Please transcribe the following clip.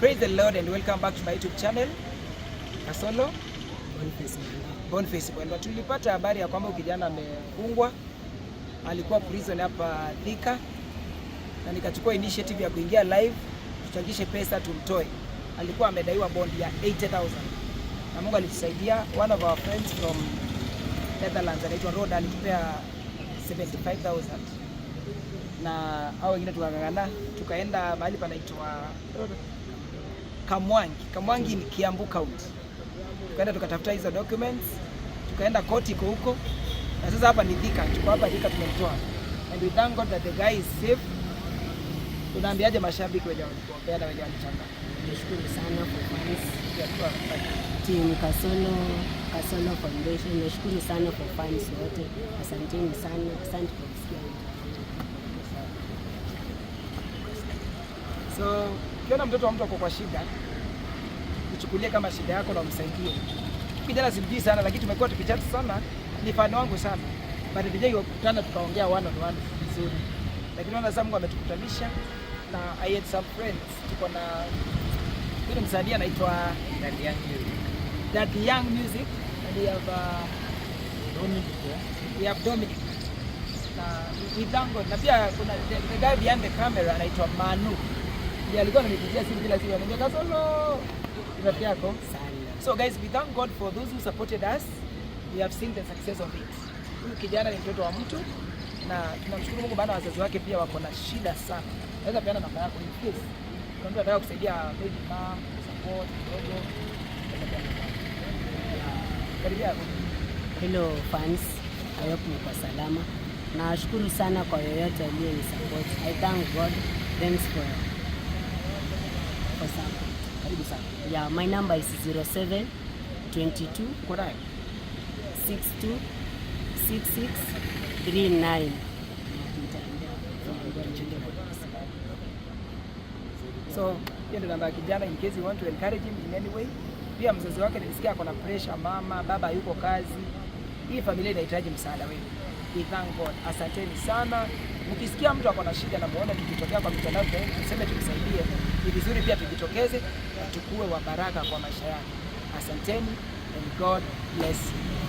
Praise the Lord and welcome back to my YouTube channel. Kasolo Boniface Mwendwa. Boniface Mwendwa. Tulipata habari ya kwamba kijana amefungwa, alikuwa prison hapa Thika, na nikachukua initiative ya kuingia live tuchangishe pesa tumtoe. Alikuwa amedaiwa bond ya 80,000 na Mungu alitusaidia. One of our friends from Netherlands anaitwa Rhoda alitupea 75,000 na hao wengine tukang'ang'ana, tukaenda mahali panaitwa Kamwangi. Kamwangi ni Kiambu County. Tukaenda tukatafuta hizo documents, tukaenda court iko huko, na sasa hapa ni Thika, tuko hapa Thika tumemtoa, and we thank God that the guy is safe. Unaambiaje mashabiki wenye walikuombea na wenye walichanga? Nashukuru sana for fans team Kasolo, Kasolo Foundation. Nashukuru sana for fans wote, asanteni sana, asante kwa kusikia wito wangu. So ukiona mtoto wa mtu ako kwa shida, uchukulie kama shida yako na umsaidie. Kijana simjui sana, lakini tumekuwa tukichat sana, ni fan wangu sana, but hatujai kukutana tukaongea one on one vizuri, lakini naona sasa Mungu ametukutanisha na I had some friends. Tuko na yule msanii anaitwa Daddy Young Music. Daddy Young Music and Dominic, yeah? we have Dominic na we thank God. Na pia kuna the guy behind the camera anaitwa Manu, ndiye alikuwa ananipigia simu kila siku, ananiambia, "Kasolo, rafiki yako." Sana. So guys, we thank God for those who supported us. We have seen the success of it. Huyu kijana ni mtoto wa mtu na tunamshukuru Mungu maana wazazi wake pia wako na shida sana. Naweza peana namba yako in case kuna mtu anataka kusaidia maybe mom, support kidogo. Naweza peana namba yako. Karibia hapo. Hello fans, I hope mko salama. Nashukuru sana kwa yoyote aliyenisupport. I thank God. Thanks for support. Karibu sana. Yeah, my number is 07 22 Uko nayo? 62 66 39. Nitaambia. So hiyo ndio namba ya kijana in case you want to encourage him in any way. Pia mzazi wake nilisikia ako na pressure, mama baba yuko kazi. Hii familia inahitaji msaada wenu. We thank God. Asanteni sana. Mkisikia mtu ako na shida na muone tukitokea kwa mitandao tuseme tumsaidie, ni vizuri pia tujitokeze na tukue wa baraka kwa maisha yake. Asanteni and God bless you.